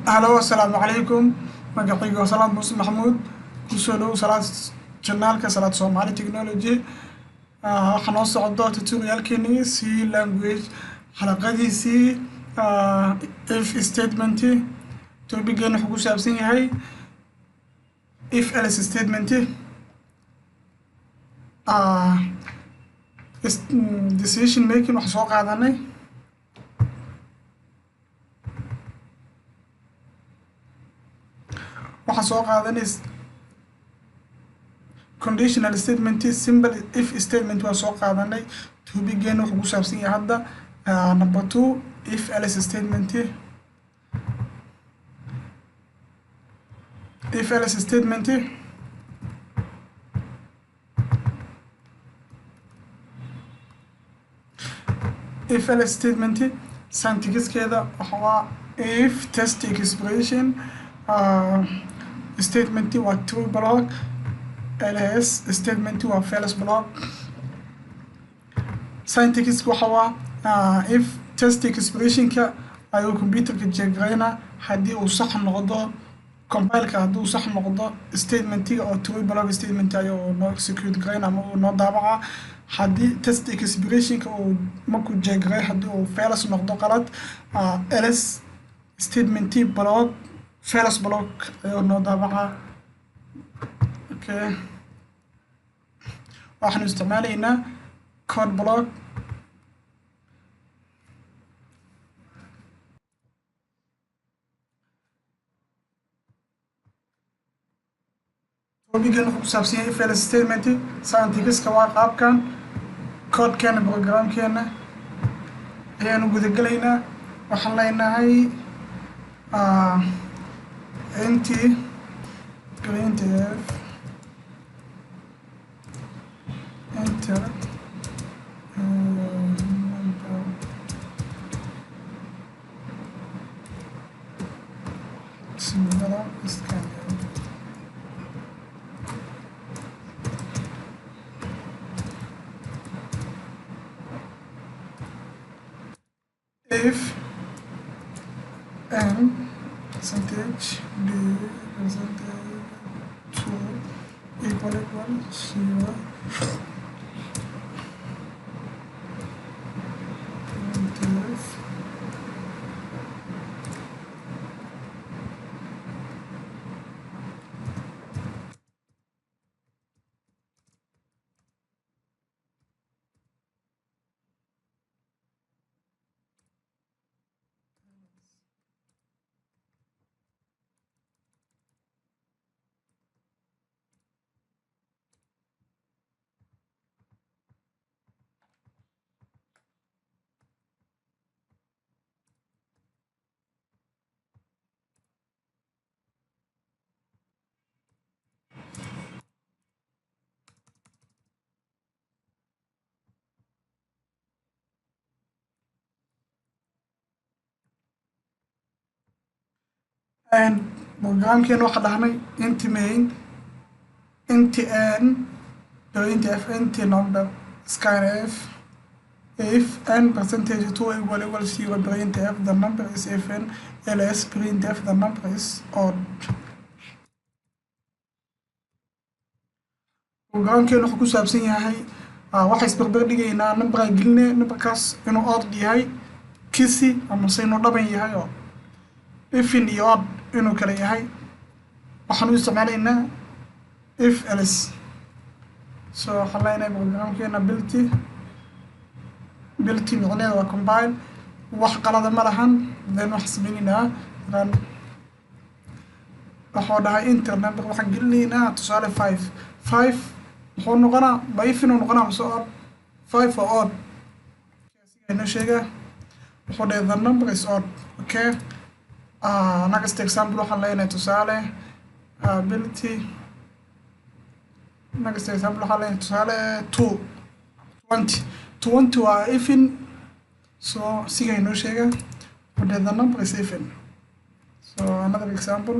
Halo, asalaamu calaykum. Magacaygu waa Salaad Muuse Maxamuud. Kusoo dhow Salaad channelka Salaad Soomaali Technology. Waxaa noo socdo tutorialkeenii C language, xalaqadiisii if statement. Topigeena wuxuu ku saabsan yahay if else statement. Decision making waxaan soo qaadanay conditional statement, simple if statement waan soo qaadanay. Topigeena wuxuu ku saabsan yahay hadda number 2, if else statement. If else statement if else statement syntaxkeeda waxa waa if test expression statement waa true block, ls statement waa false block. Syntax waxa waa if test expressionka ayuu computerka jeegareynaa. Haddii uu sax noqdo compileka, haddii uu sax noqdo statementiga oo true block statement ayuu noo execute gareyna ama uu noo daabacaa. Haddii test expressionka uu markuu jeegarey, haddii uu false noqdo, qalad, ls statement block, false block ayuu noo daabacaa. Okay, waxaanu isticmaalaynaa code block. Topigan wuxuu ku saabsan yahay if else statement. Syntaxka waa qaabkan. Codekeena, programkeena ayaanu gudagelaynaa. Waxaan leenahay int printf enter number similar scanner if n percentage d percentage 2 equal equal 0 printf programkeena waxaa dhahnay int main int n print f int number scanf if n percentage 2 equal equal 0 print f the number is even, ls print f the number is odd. Programkeena wuxuu ku saabsan yahay waxaa isbarbar dhigaynaa numberaa gelinay, numberkaas inuu odd yahay kisi amase inuu dhaban yahay oo even iyo odd inuu kala yahay. Waxaan u isticmaalaynaa if else. So waxaan leenahay programkeena bilty bilty micnaheeda waa compile, wax qalada ma lahan. Then waxaan sameynaynaa run. Waxuu dhahay enter number, waxaan gelinaynaa tusaale 5. 5 muxuu noqonaa? Ma even uu noqonaa mase odd? 5 waa odd, inoo sheegaa. Wuxuu dhahay the number is odd. Okay, next example waxaan leenahay tusaale ability. Next example waxaan leenahay tusaale 2 20. 20 waa even, so siga inoo sheega, wuxuu dhahay the number is even. So another example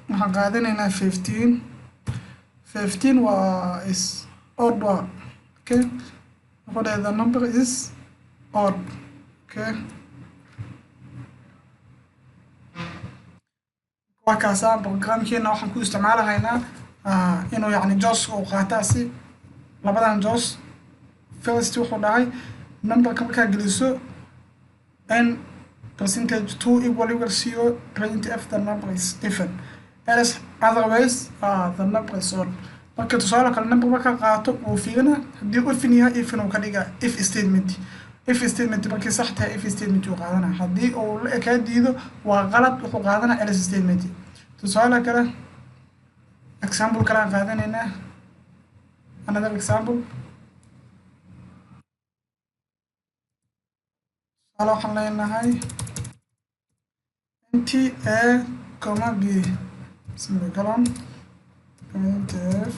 waxaan qaadanaynaa 15. 15 waa is odd waa. Okay, wuxuu dhahay the number is odd. Okay. Waa kaasaa programkeena. Waxaan ku isticmaalahaynaa inuu yacni choice uu qaataasi labadan choice. First wuxuu dhahay numberka markaa geliso n percentage two equal equal zero, print f "The number is even", else otherwise "The number is odd". Marka tusaale kale number markaa qaato, wuu fiirina haddii even yahay, even uu ka dhiga if statement. If statement markii sax tahay, if statement uu qaadana. Haddii uu la kaa diido, waa qalad, wuxuu qaadana else statement. Tusaale kale, example kale aan qaadanaynaa, another example. Tusaale waxaan leenahay int a comma b semicolon print f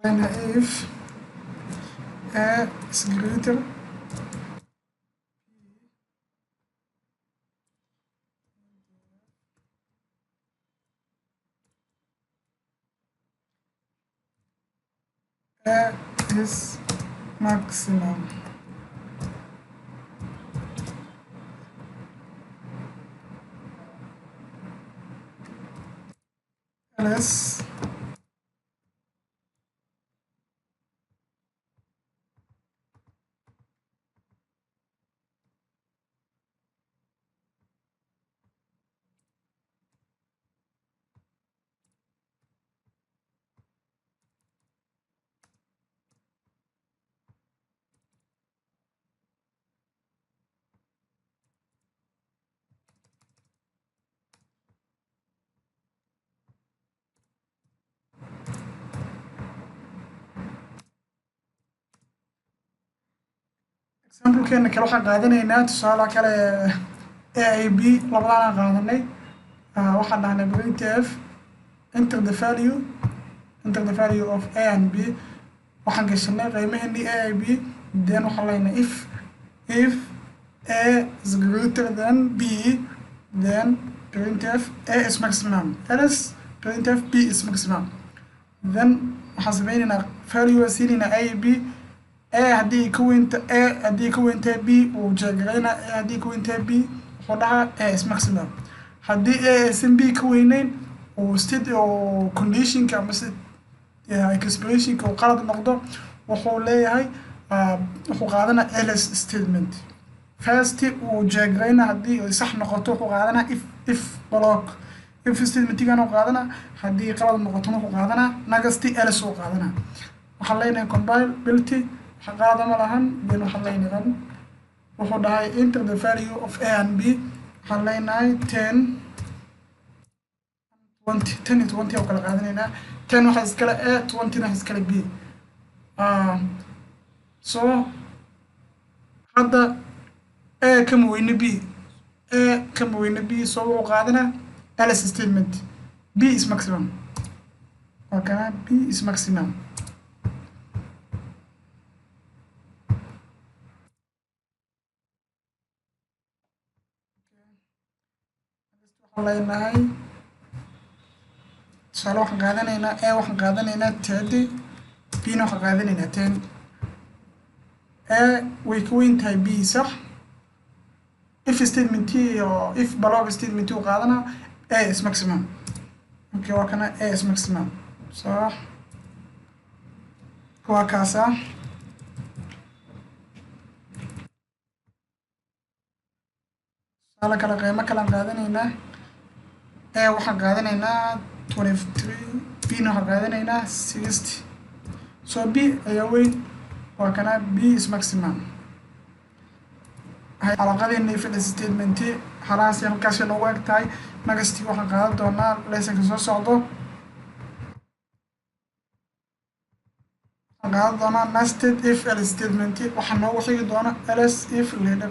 when if a is greater a is maximum, else. Examplekeena kale waxaan qaadanaynaa tusaale kale a a b labadaan qaadanay. Waxaan dhahnay printf enter the value of a and b. Waxaan gashanay qiimaheenii a a b. Then waxaan leenahay if a is greater than b, then printf "A is maximum", else printf "B is maximum". Then waxaan sameynaynaa value siinaynaa a b. A haddii ka weynta, a haddii ka weyntahay b, wuu check garaynaa. A haddii ka weyntahay b, wuxuu dhahaa "A is maximum". Haddii a aysan b ka weyneyn, uu state oo conditionka ama expressionka uu qalad noqdo, wuxuu leeyahay wuxuu qaadanaa else statement. First wuu check garaynaa, haddii ay sax noqoto wuxuu qaadanaa if block, if statementigana uu qaadanaa. Haddii qalad noqotona wuxuu qaadanaa next else uu qaadanaa. Waxaan leenahay compile, build. Waxa qalada ma lahan. Then waxaan leenahay run. Wuxuu dhahay enter the value of a and b. Waxaan leenahay 10, 20. 10 iyo 20 oo kala qaadanaynaa. 10 waxaa iskale a, 20 waxaa iskale b. So hadda a kama weyne b, a kama weyne b, so wuxuu qaadanaa else statement, "B is maximum". Waa kana, "B is maximum". Waxaan leenahay tusaale waxaan qaadanaynaa a waxaan qaadanaynaa 30, b na waxaan qaadanaynaa 10. A way ka weyn tahay b, sax. If statement iyo if block statement uu qaadanaa, "A is maximum". Okay, waa kana, "A is maximum", sax. Waa kaasa. Tusaale kale, qiimo kale aan qaadanaynaa. A waxaan qaadanaynaa 23, b na waxaan qaadanaynaa 60. So b ayaa weyn. Waa kana, "B is maximum". Xalaqadeena if else statement halahaas halkaasay noogu eg tahay. Next waxaan qaadan doonaa lessonka soo socdo, waxaan qaadan doonaa nested if else statement. Waxaa noogu xigi doona else if ladder.